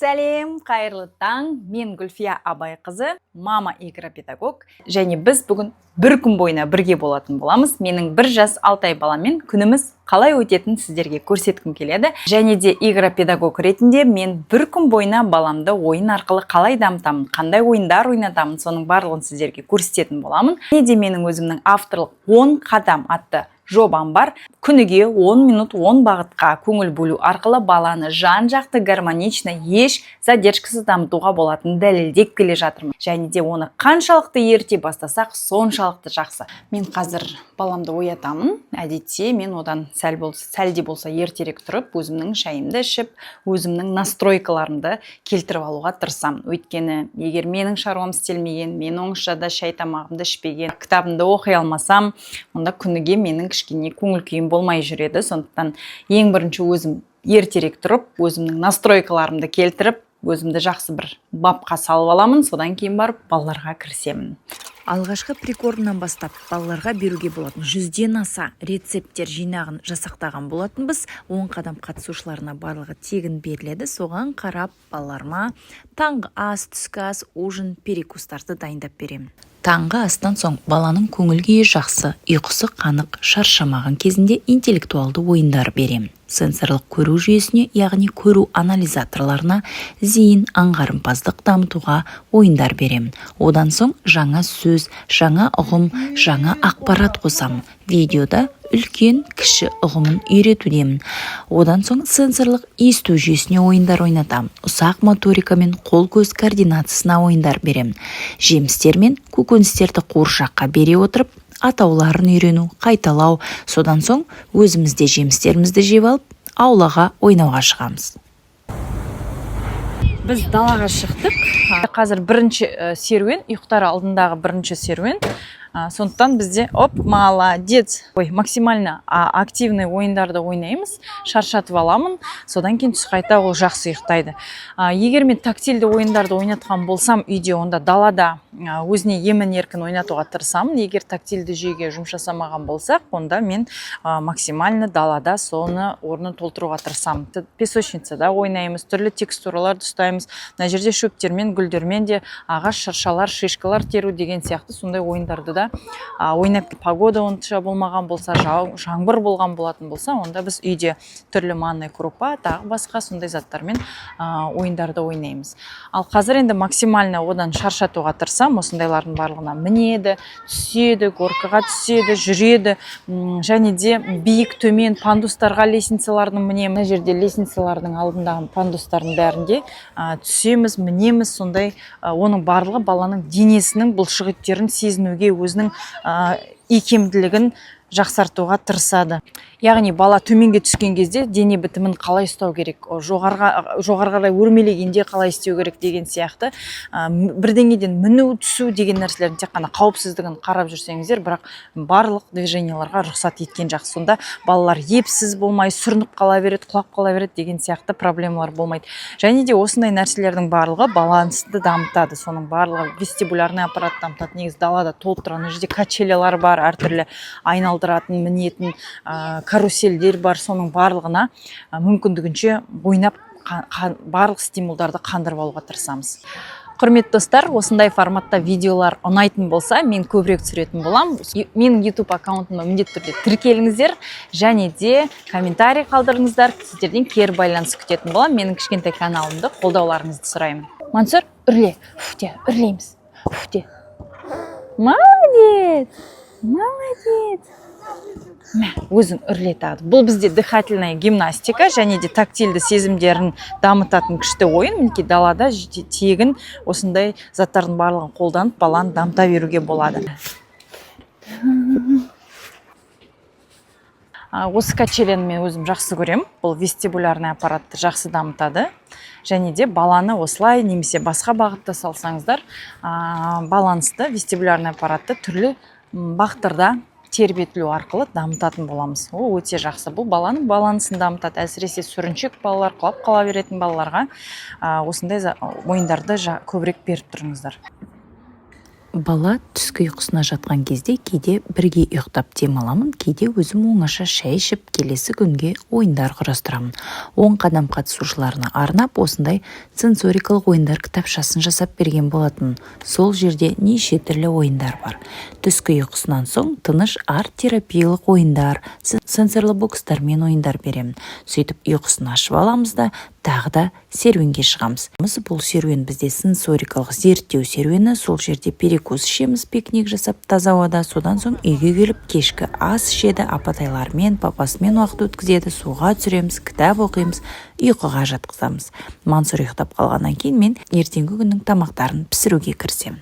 Сәлем, қайырлы таң! Мен Гүлфия Абайқызы, мама, игропедагог, және біз бүгін бір күн бойына бірге болатын боламыз. Менің 1 жас 6 ай баламмен күніміз қалай өтетінін сіздерге көрсеткім келеді. Және де игропедагог ретінде мен бір күн бойына баламды ойын арқылы қалай дамытамын, қандай ойындар ойнатамын, соның барлығын сіздерге көрсететін боламын. Және де менің өзімнің авторлық 10 қадам атты жобам бар. Күніге 10 минут 10 бағытқа көңіл бөлу арқылы баланы жан жақты, гармонично, еш задержкасыз дамытуға болатынын дәлелдеп келе жатырмын. Және де оны қаншалықты ерте бастасақ, соншалықты жақсы. Мен қазір баламды оятамын. Әдетте мен одан сәл де болса ертерек тұрып, өзімнің шайымды ішіп, өзімнің настройкаларымды келтіріп алуға тырысамын. Өйткені егер менің шаруам істелмеген, мен оңашада шай тамағымды ішпеген, кітабымды оқи алмасам, онда күніге менің кішкене көңіл күйім болмай жүреді. Сондықтан ең бірінші өзім ертерек тұрып, өзімнің настройкаларымды келтіріп, өзімді жақсы бір бапқа салып аламын. Содан кейін барып балаларға кірісемін. Алғашқы прикормнан бастап балаларға беруге болатын 100-ден аса рецепттер жинағын жасақтаған болатынбыз. 10 қадам қатысушыларына барлығы тегін беріледі. Соған қарап, балаларыма таңғы ас, түскі ас, ужин, перекустарды дайындап беремін. Таңғы астан соң, баланың көңіл күйі жақсы, ұйқысы қанық, шаршамаған кезінде интеллектуалды ойындар беремін. Сенсорлық көру жүйесіне, яғни көру анализаторларына, зейін, аңғарымпаздық дамытуға ойындар беремін. Одан соң жаңа сөз, жаңа ұғым, жаңа ақпарат қосамын. Видеода үлкен, кіші ұғымын үйретудемін. Одан соң сенсорлық есту жүйесіне ойындар ойнатамын. Ұсақ моторика мен қол көз координациясына ойындар беремін. Жемістер мен көкөністерді қуыршаққа бере отырып, атауларын үйрену, қайталау. Содан соң өзіміз де жемістерімізді жеп алып, аулаға ойнауға шығамыз. Біз далаға шықтық. Қазір бірінші серуен, ұйықтар алдындағы бірінші серуен. Сондықтан бізде, оп, молодец, ой, максимально активный ойындарды ойнаймыз, шаршатып аламын. Содан кейін түс қайта ол жақсы ұйықтайды. Егер мен тактильді ойындарды ойнатқан болсам үйде, онда далада өзіне емін еркін ойнатуға тырысамын. Егер тактильді жүйеге жұмыс жасамаған болсақ, онда мен максимально далада соны орнын толтыруға тырысамын. Песочницада ойнаймыз, түрлі текстураларды ұстаймыз. Мына жерде шөптермен, гүлдермен де, ағаш шыршалар, шишкалар теру деген сияқты сондай ойындарды да ойнап. Погода онша болмаған болса, жаңбыр болған болатын болса, онда біз үйде түрлі манный крупа, тағы басқа сондай заттармен ойындарды ойнаймыз. Ал қазір енді максимально одан шаршатуға тырысамын. Осындайлардың барлығына мінеді, түседі, горкаға түседі, жүреді. Және де биік, төмен пандустарға, лестницалардың мінемін. Мына жерде лестницалардың алдындағы пандустардың бәрінде түсеміз, мінеміз. Сондай оның барлығы баланың денесінің бұлшық еттерін сезінуге, өзінің икемділігін жақсартуға тырысады. Яғни бала төменге түскен кезде дене бітімін қалай ұстау керек, жоғары қарай өрмелегенде қалай істеу керек деген сияқты, бірдеңеден міну, түсу деген нәрселердің тек қана қауіпсіздігін қарап жүрсеңіздер, бірақ барлық движенияларға рұқсат еткен жақсы. Сонда балалар епсіз болмай, сүрініп қала береді, құлап қала береді деген сияқты проблемалар болмайды. Және де осындай нәрселердің барлығы балансты дамытады, соның барлығы вестибулярный аппаратты дамытады. Негізі далада толып тұрған, мына жерде качелялар бар, әртүрлі айналдыратын, мінетін карусельдер бар. Соның барлығына мүмкіндігінше ойнап, барлық стимулдарды қандырып алуға тырысамыз. Құрметті достар, осындай форматта видеолар ұнайтын болса, мен көбірек түсіретін боламын. Менің YouTube аккаунтыма міндетті түрде тіркеліңіздер және де комментарий қалдырыңыздар. Сіздерден кері байланыс күтетін боламын. Менің кішкентай каналымды қолдауларыңызды сұраймын. Мансұр, үрле, уф де, үрлейміз, уф де. Молодец, молодец! Мә, өзің үрле тағы. Бұл бізде дыхательная гимнастика және де тактильді сезімдерін дамытатын күшті ойын. Мінекей, далада тегін осындай заттардың барлығын қолданып, баланы дамыта беруге болады. Осы качеляны мен өзім жақсы көремін. Бұл вестибулярный аппаратты жақсы дамытады. Және де баланы осылай немесе басқа бағытта салсаңыздар, балансты, вестибулярный аппаратты түрлі бағыттарда тербетілу арқылы дамытатын боламыз. Ол өте жақсы. Бұл баланың балансын дамытады. Әсіресе сүріншек балалар, құлап қала беретін балаларға осындай ойындарды көбірек беріп тұрыңыздар. Бала түскі ұйқысына жатқан кезде кейде бірге ұйықтап демаламын, кейде өзім оңаша шай ішіп, келесі күнге ойындар құрастырамын. 10 қадам қатысушыларына арнап осындай сенсорикалық ойындар кітапшасын жасап берген болатын. Сол жерде неше түрлі ойындар бар. Түскі ұйқысынан соң тыныш арт терапиялық ойындар, сенсорлы бокстармен ойындар беремін. Сөйтіп, ұйқысын ашып аламыз да, тағы да серуенге шығамыз. Бұл серуен бізде сенсорикалық зерттеу серуені. Сол жерде перекус ішеміз, пикник жасап таза ауада. Содан соң үйге келіп, кешкі ас ішеді, апатайларымен, папасымен уақыт өткізеді, суға түсіреміз, кітап оқимыз, ұйқыға жатқызамыз. Мансұр ұйықтап қалғаннан кейін мен ертеңгі күннің тамақтарын пісіруге кірісемін.